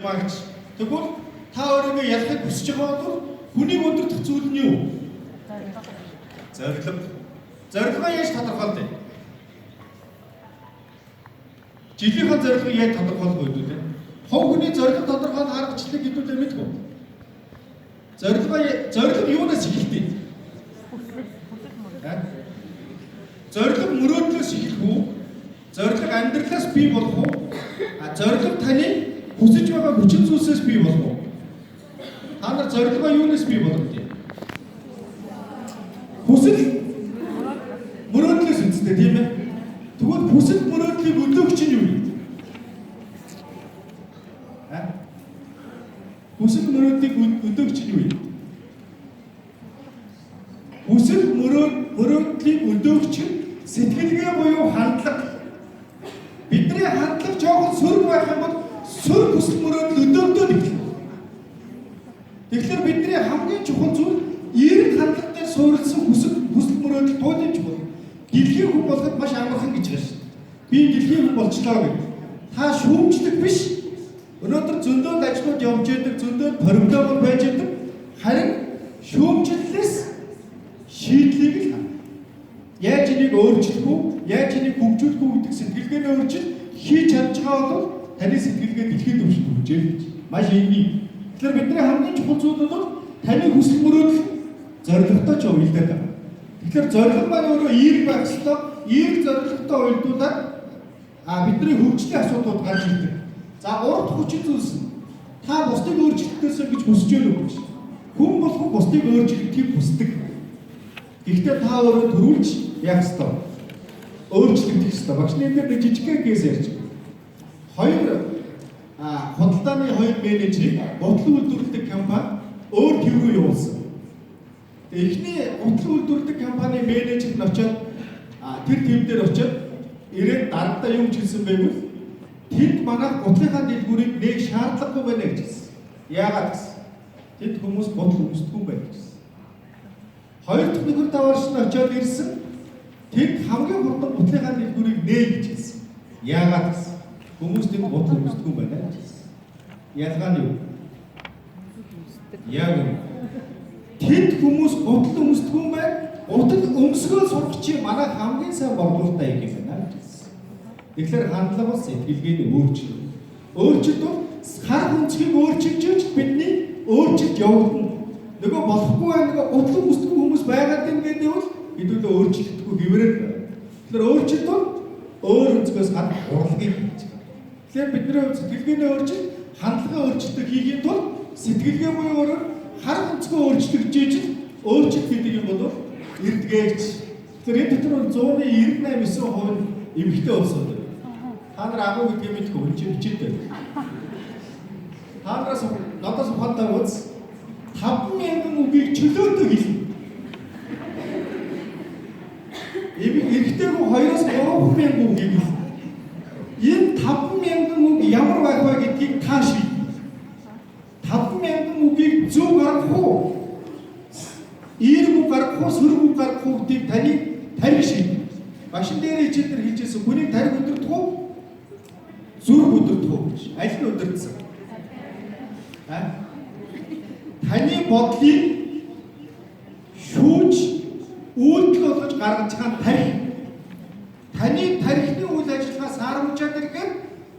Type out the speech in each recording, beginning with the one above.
Багч. Тэгвэл та өөрийгөө ялахыг хүсэж байгаа бол хүнийг өндөртөх зүйл нь юу? Зорилго. Зорилгоо яаж тодорхойлдог вэ? Жилийнхээ зорилгыг яаж тодорхойлох вэ гэдэг вэ? Хувь хүний зорилго тодорхойлох аргачлалыг хэдүүлээ мэдгүй. Зорилго юунаас эхэлдэг? Зорилго мөрөөдлөөс эхлэх үү? Зорилго амьдралаас бий болох уу? А зорилго таны хүсэж байгаа хүчин зүйлсээс бий болох уу? Та нар зорилгоо юунаас бий болгох вэ? Хүсэл мөрөөдлөөс үсттэй, тийм ээ? Тэгвэл хүсэл мөрөөдлийг өдөөгч нь юу вэ? Хүсэл мөрөөдлийг өдөөгч нь юу вэ? Хүсэл мөрөөдлийг өдөөгч нь сэтгэлгээ буюу хандлага. Бидний хандлага жоохон сөрөг байх юм бол сөрөг хүсэл мөрөөдөл өдөөгдөөд эхэлнэ. Тэгэхээр бидний хамгийн чухал зүйл эерэг хандлага дээр суурилсан хүсэл мөрөөдөл туйлын чухал. Дэлхийн хүн болоход маш амархан гэж байгаа шүү дээ. Би дэлхийн хүн болчлоо гэх. Та шүүмжлэх биш. Өнөөдөр зөндөөд ажлууд явж байдаг, зөндөөд проблемууд байж байдаг. Харин шүүмжлэлээс шийдлийг л хаа. Яаж энийг өөрчлөх үү? Яаж энийг хөгжүүлэх үү гэдэг сэтгэлгээний өөрчлөлт хийж чадж байгаа бол таны сэтгэлгээ дэлхийн түвшинд хөгжиж гэж. Маш энгийн. Тэгэхээр бидний хамгийн чухал зүйл бол таны хүсэл мөрөөдөл зорилготой ч уялдаад байна. Тэгэхээр зорилго маань өөрөө эерэг байх ёстой. Эерэг зорилготой уялдуулаад бидний хөгжлийн асуудлууд гарч ирдэг. За, гурав дахь хүчин зүйлс нь та бусдыг өөрчлөхөөсөө гэж хүсэж байна уу гэж. Хүн болгон бусдыг өөрчлөхийг хүсдэг. Гэхдээ та өөрөө төрүүлж яах ёстой? Өөрчлөгдөх ёстой. Багш энэ дээр нэг жижигхэн case ярьж байна. Хоёр худалдааны хоёр менежерийг гутал үйлдвэрлэдэг компани өөр төв рүү явуулсан. Тэгээ эхний гутал үйлдвэрлэдэг компани менежер нь очиод тэр төв дээр очиод ирээд дарагдаа юу гэж хэлсэн бэ гэвэл тэнд манай гутлынхаа дэлгүүрийг нэг шаардлагагүй байна гэж хэлсэн. Яагаад гэсэн? Тэнд хүмүүс гутал өмсдөггүй юм байна гэж хэлсэн. Хоёр дахь нөхөр даваарч нь очиод ирсэн. Тэнд хамгийн хурдан гутлынхаа дэлгүүрийг нээ гэж хэлсэн. Яагаад гэсэн? Хүмүүс тэнд гутал өмсдөггүй юм байна гэж хэлсэн. Ялгаа нь юу? Яг үнэ. Тэнд хүмүүс гутал өмсдөггүй юм байна. Гутал өмсгөө сурах чи манай хамгийн сайн борлуулалтаа юм байна гэж хэлсэн. Тэгэхээр хандлага бол сэтгэлгээний өөрчлөлт. Өөрчлөлт бол хар өнцгийг өөрчилж иж бидний өөрчлөлт явагдана. Нөгөө болохгүй байна, нөгөө гутал өмсдөггүй хүмүүс байгаад байна гэдэг бол хэдүүлээ өөрчлөгдөхгүй хэврэл байна. Тэгэхээр өөрчлөлт бол өөр өнцгөөс харах урлагийг хийж байгаа. Тэгэхээр бидний хувьд сэтгэлгээний өөрчлөлт, хандлагын өөрчлөлтийг хийхийн тулд сэтгэлгээ буюу өөрөөр хар өнцгөө өөрчлөгдөж иж өөрчлөлт гэдэг юм бол ирдгээч. Тэгэхээр энэ дотор бол 198 9% нь эмэгтэй улсууд байна. Та нар агуу гэдгийг мэдгүй энэ чинь бичээтэй. Та нараас надаас ухаантай үз 5000 үгийг чөлөөтэй хэлнэ. Эрэгтэй хүн 2-оос 3000 үгийг хэлнэ. Энэ 5000 үг ямар байх вэ гэдгийг та шийднэ. 5000 үгийг зөв гаргах уу? Эерэг үг гаргах уу, сөрөг үг гаргах уу гэдгийг таны тарих шийднэ. Багш дээр хичээл дээр хэлжсэн хүнийг тарих өдөртөх үү? Зүрх өдөртөх үү гэж. Аль нь өдөртсөн? Таны бодлыг шүүж үйлдэл болгож гаргаж байгаа нь тарих. Таны тарихны үйл ажиллагаа саарамжаад ирэхээр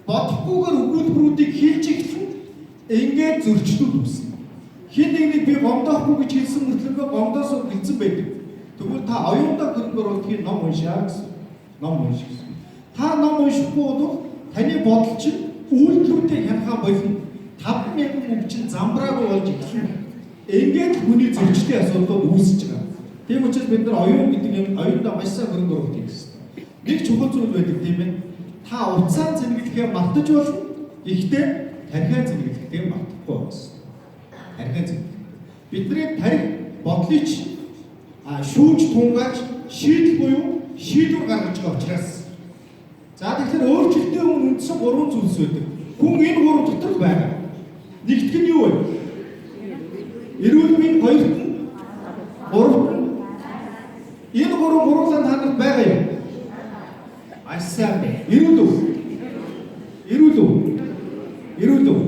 бодохгүйгээр өгүүлбэрүүдийг хэлж эхлэн ингээд зөрчлүүд үүснэ. Хэн нэг би гомдоохгүй гэж хэлсэн мөртлөө гомдоосоо гэлцэн байдаг. Тэгвэл та оюундаа хөрөнгө оруулахын ном уншаа гэсэн. Ном унш гэсэн. Та ном уншихгүй бол таны бодол чинь үйлдэлүүдээ хянахаа болно. 5000 үг чинь замбраагүй болж эхэлнэ. Ингээд хүний зөрчлийн асуудлууд үүсэж байгаа. Тийм учраас бид нар оюун гэдэг юм оюундаа маш сайн хөрөнгө оруулалт хийх хэрэгтэй. Нэг чухал зүйл байдаг, тийм ээ. Та утсаа цэнэглэхээ мартаж болно. Гэхдээ тархиа цэнэглэхээ мартахгүй байх хэрэгтэй. Тархиа цэнэглэх. Бидний тархи бодлыг шүүж тунгааж шийдэл буюу шийдвэр гаргаж байгаа учраас. За, тэгэхээр өөрчлөлтийн өмнө үндсэн гурван зүйлс байдаг. Хүн энэ гурав дотор байгаа. Нэгдүг нь юу вэ? Эрүүл мэнд, хоёрт нь, гуравт нь. Энэ гурван гурвуулаа та нарт байгаа юм. Маш сайн байна. Эрүүл үү? Эрүүл үү? Эрүүл үү?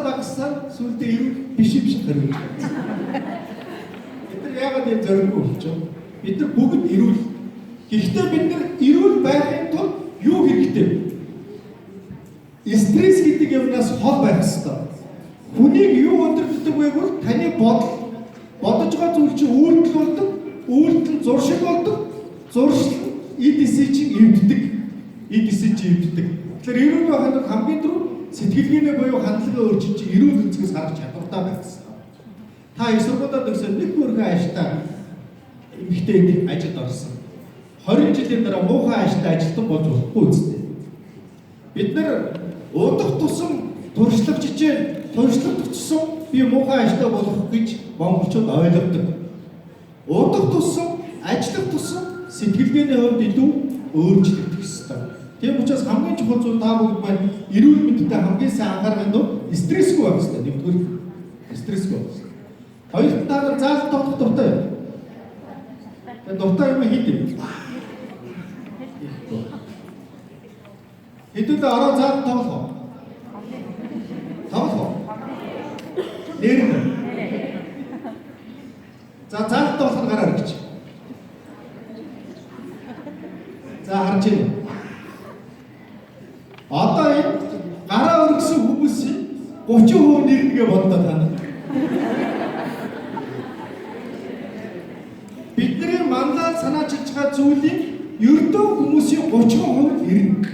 Багасаар сүүлдээ эрүүл биш юм шиг хариулж байна. Бид нар яагаад ийм зориггүй болчихов? Бид нар бүгд эрүүл. Гэхдээ бид нар эрүүл байхын тулд юу хэрэгтэй вэ? Стресс гэдэг юмнаас хол байх ёстой. Хүнийг юу өндөртдөг вэ гэвэл таны бодол, бодож байгаа зүйл чинь үйлдэл болдог, үйлдэл нь зуршил болдог, зуршил нь эд эсийг чинь эвддэг. Эд эсийг чинь эвддэг. Тэгэхээр эрүүл байхын тулд хамгийн түрүү сэтгэлгээний буюу хандлагын өөрчлөлт чинь эрүүл өнцгөөс харах чадвартай байх ёстой. Та их сургуулиуд төгсөөд нэг бүрхэн ажилтаа эмэгтэй ажилд орсон. 20 жилийн дараа муухай ажилд ажилтан болж болохгүй үстэй. Бид нар удах тусам туршлага жижиг туршлага тусам би муухай ажилтаа болох гэж монголчууд ойлгодог. Удах тусам, ажиллах тусам сэтгэлгээний хувьд илүү өөрчлөгдөх ёстой. Тийм учраас хамгийн чухал зүйл та бүгд маань эрүүл мэндэд хамгийн сайн анхаарахын тулд стрессгүй байх ёстой. Нэгдүгээр стрессгүй байх ёстой. Хоёрт та нар заалан тоглох дуртай юу? Тэгээ дуртай юм хийд юм. Хэдүүлээ ороо заалан тоглох уу? Тоглох уу? Нэр нь. За заалан тоглох нь гараа өргөч. За харж байна. Одоо энэ гараа өргөсөн хүмүүсийн 30% нэрнгээ бодлоо та нар. Бидний манлаа санаачилж байгаа зүйлийн ердөө хүмүүсийн 30% ирнэ.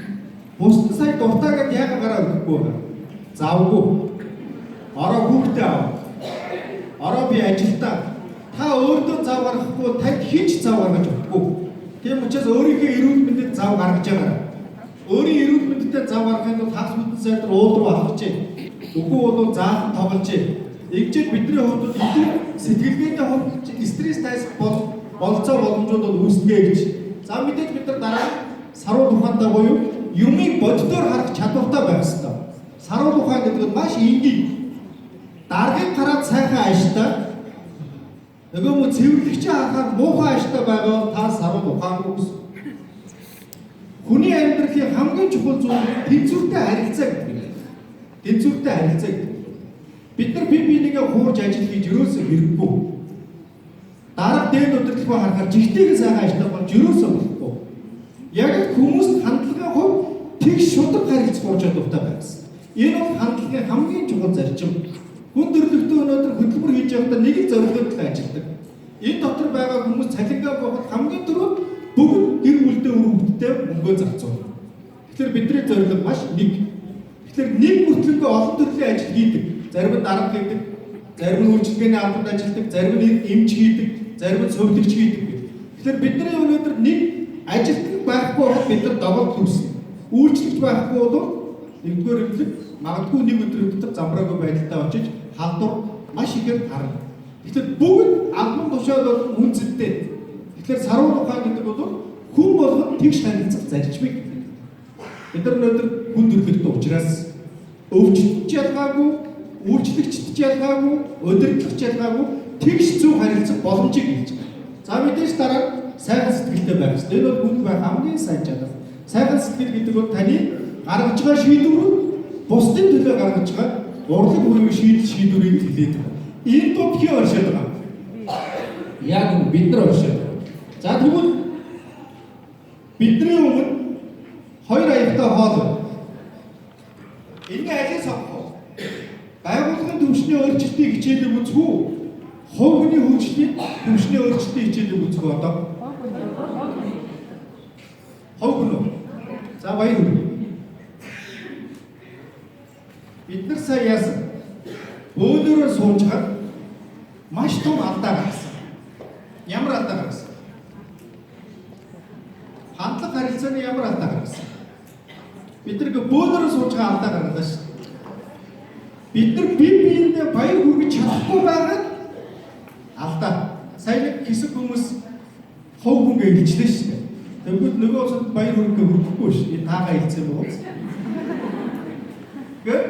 Бусд нь сая дуртай гэдээ яагаад гараа өргөхгүй байна? Завгүй. Ороо хүүхдээ ав. Ороо би ажилдаа. Та өөртөө зав гаргахгүй танд хэн ч зав гаргаж өгөхгүй. Тийм учраас өөрийнхөө эрүүл мэндэд зав гаргаж байгаарай. Өөрийн эрүүл мэндэд зав гаргахын тулд хагас бүтэн сайдар уул руу алхажээ. Үгүй бол заалан тогложээ. Ингэжээ бидний хувьд бол илүү сэтгэлгээний хувьд стресс тайсах бололцоо боломжууд бол үүснэ гэж. За мэдээж бид нар дараа саруул ухаантай буюу юмыг боддоор харах чадвартай байх ёстой. Саруул ухаан гэдэг нь маш энгийн. Даргыг хараад сайхан ажилтаа нөгөө мө цэвэрлэгчээ харахаар муухай ажилтаа байгаа бол та саруул ухаангүй гэсэн. Хүний амьдралын хамгийн чухал зүйл тэнцвэртэй харилцаа гэдэг юм. Тэнцвэртэй харилцаа гэдэг. Бид нар бие биенийгээ хуурж ажил хийж ерөөсөө хэрэггүй. Дарга дээд удирдлагыг харахаар жигтэйг сайхан ажиллах болж ерөөсөө болохгүй. Яг л хүмүүст хандлагын хувьд тэгш шударга харилцах ур чадвартай байх гэсэн. Энэ бол хандлагын хамгийн чухал зарчим. Хүн төрөлхтөө өнөөдөр хөдөлмөр хийж явахдаа нэг л зорилгоор л ажилладаг. Энэ дотор байгаа хүмүүс цалингаа боход хамгийн түрүүнд бүгд гэр бүлдээ үр хөвгттэй мөнгөө зарцуулна. Тэгэхээр бидний зорилго маш нэг. Тэгэхээр нэг мөртлөнгөө олон төрлийн ажил хийдэг. Зарим нь дарга хийдэг, зарим нь үйлчилгээний албанд ажилладаг, зарим нь эмч хийдэг, зарим нь сувилагч хийдэг. Тэгэхээр бидний өнөөдөр нэг ажилтан байхгүй бол бид нар доголдол үүснэ. Үйлчлэгч байхгүй бол нэгдүгээр эмнэлэг магадгүй нэг өдрийн дотор замраагүй байдалтай очиж халдвар маш ихээр тарна. Тэгэхээр бүгд албан тушаал бол үнцэнтэй. Тэгэхээр саруул ухаан гэдэг бол хүн болгон тэгш харилцах зарчмыг гэдэг. Бид нар өнөөдөр хүн төрөлхтөн учраас өвчтөж ялгаагүй, үйлчлэгчд ялгаагүй, удирдлагч ялгаагүй тэгш зөв харилцах боломжийг хэлж байгаа. За мэдээж дараа сайхан сэтгэлтэй байх ёстой. Энэ бол хүнд байх хамгийн сайн чанар. Сайхан сэтгэл гэдэг бол таны гаргаж байгаа шийдвэр бусдын төлөө гаргаж байгаа урлаг буюу шийдвэрийг хэлээд байгаа. Энэ дунд хий оршоод байгаа. Яг нь бид нар оршоод байгаа. За тэгвэл бидний өмнө хоёр аягатай хоол байна. Энэний алийг сонгох вэ? Байгууллагын түвшний өөрчлөлтийг хичээлийг үзэх үү? Хувь хүний хөгжлийн түвшний өөрчлөлтийн хичээлийг үзэх үү одоо? Хувь хүн үү? За баяр хүргэе. Бид нар сая яасан? Бөөнөрөө сууж хаад маш том алдаа гаргасан. Ямар алдаа гаргасан? Хандлага харилцааны ямар алдаа гаргасан? Бид нар бөөнөрөө сууж байгаа алдаа гаргалаа шүү дээ. Бид нар бие биендээ баяр хүргэж чадахгүй байгаа нь алдаа. Сая нэг хэсэг хүмүүс хувь хүнгээ илчлээ шүү дээ. Тэгвэл нөгөө улсад баяр хүргэхээ хүргэхгүй шүү. Энэ таагаа хэлсэн юм уу? Гэ